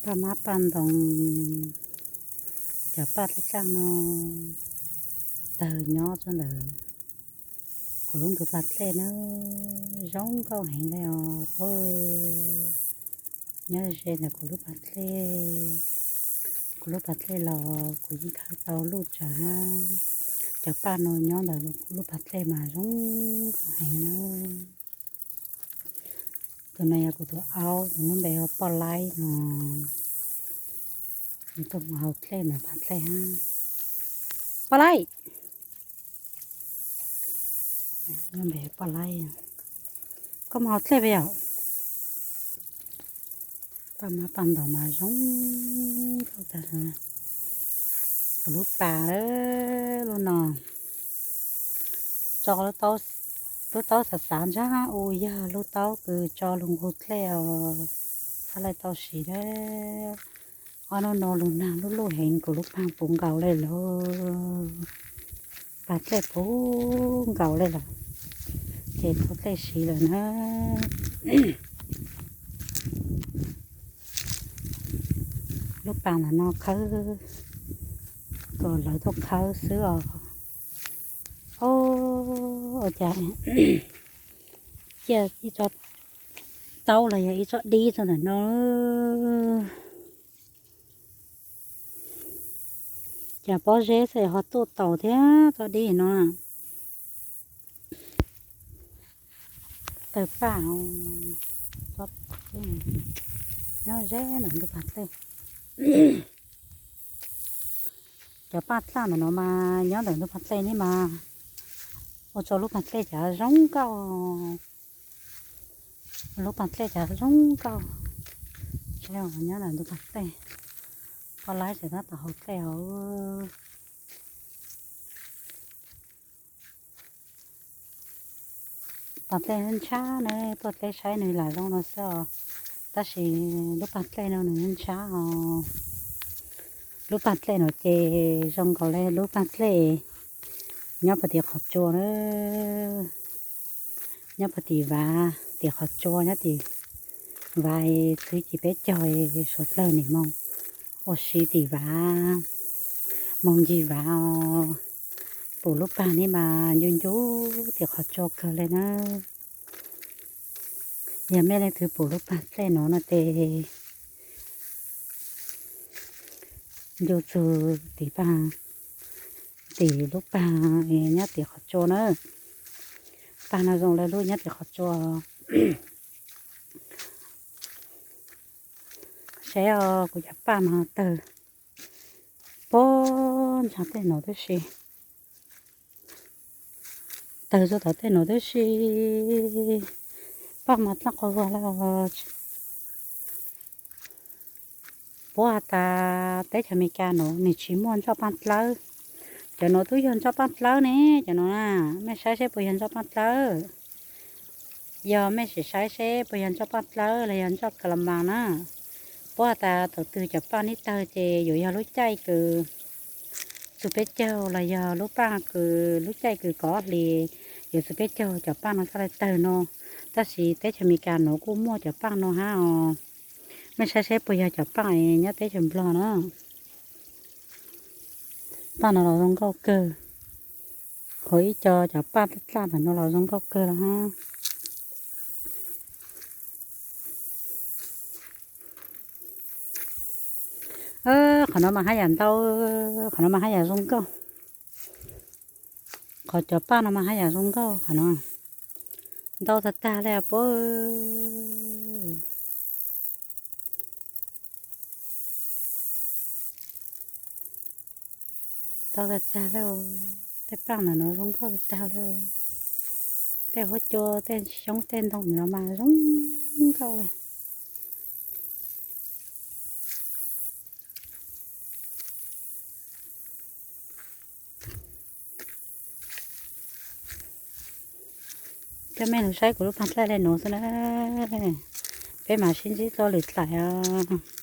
Paj mab paj ntoos, cov paj dlaj dlaj no tawg nyob rau ntawm kuv lub ntug pas dlej na, zoo nkauj heev li os pab. Nyob ze ntawm kuv lub pas dlej, kuv lub pas dlej los kuv yeej khawb tau luj tsawv. Cov paj no nyob ntawm kuv lub pas dlej mas zoo nkauj heev na. Tus no yog kuv tus aub, tus lub npe hu Poj Laib no. Nws tuaj mus haus dlej ntawm pas dlej hab. Poj Laib! Lub npe Poj Laib. Koj mus haus dlej puas yog? Paj mab paj ntoos mas zoo nkauj tag. Kuv lub pas lub no, tso lub taub xav xav ntshab u yog lub taub kws tso lug nqug dlej os, xav laij tau siv dab. Ob hnub no lug nag luj luj heev, kuv lub pas puv nkaus le lawm, pas dlej puv nkaus le lawm, ces thau dlej siv lawm na. Lub pas ntawm no khawb kom lawv tuaj khawb xwb os. Ua cas cia ib tsob taub los yog ib tsob dib rau ntawm no. Cas pob zeb xwb ho tuaj taus thiab tsob dib no. Tawg paj nyob ze ntawm ntug pas dlej. Cov paj dlaj ntawm no mas nyob ntawm ntug pas dlej ne mas ua rau lub pas dlej cov zoo nkauj. Lub pas dlej cov zoo nkauj. Saib nyob ntawm ntug pas dlej, Poj Laib tseem tab tom haus dlej os. Pas dlej ntshab ne, tuaj teb saib nws lam zoo no xwb os, tab sis lub pas dlej no nws ntshab os. Lub pas dlej no ces zoo nkaus li lub pas dlej nyob puag tim qhov tsua na, nyob puag tim vav, tim qhov tsua nyob tim vav, txwv ci peb caug, suav dlawg nim moog ua si tim vav, moog ncig vav os. Pum lub pas ne mas ncu ncu tim qhov tsua kawg li na. Yog mej leej twg pum lub pas dlej no no ces ncu txug tim pas, tim lub pas nyob tim qhov tsua na. Pas no zoo li lub nyob tim qhov tsua. Saib os, kuv cov paj mas tawg puag ntsa tej no tib si, tawg rau tom tej no tib si. Paj mas dlaj quas vuag lawm. Puab has tas teb chaws Amelikas nuav nwg tsis muaj nroj paj dlawb. Cov nuav tub yog nroj paj dlawb ne, cov nuav na, mej saib seb puas yog nroj paj dlawb. Yog mej sim saib seb puas yog nroj paj dlawb los yog nroj ka la mas na. Puab has tas thaum twg cov paj neb tawg ces yuav yog lub caij kws txug peb caug los yog lub paj kws lub caij kws kaum ob hlis yuav txug peb caug cov paj no txhaj le tawg no. Tab sis teb chaws Amelikas nuav kuj muaj cov paj no hab os. Mej saib seb puas yog cov paj nyob teb chaws Nplog na. Paj no los zoo nkauj kawg. Qhov ib co cov paj dlaj ntawm no los zoo nkauj kawg los hab. Qhov no mas haj yam ntau, qhov no mas haj yam zoo nkauj. Qhov cov paj no mas haj yam zoo nkauj qhov no. Ntau tag tag li puab. Ntau tag tag li, tej paj ntawm no zoo nkauj tag tag li. Tej huab cua tej xyoob tej ntoo no mas zoo nkauj li. Coj mej lug saib kuv lub paj dlej le nuav xwb na. Peb mam sib ntsib dlua lwm dlaim os.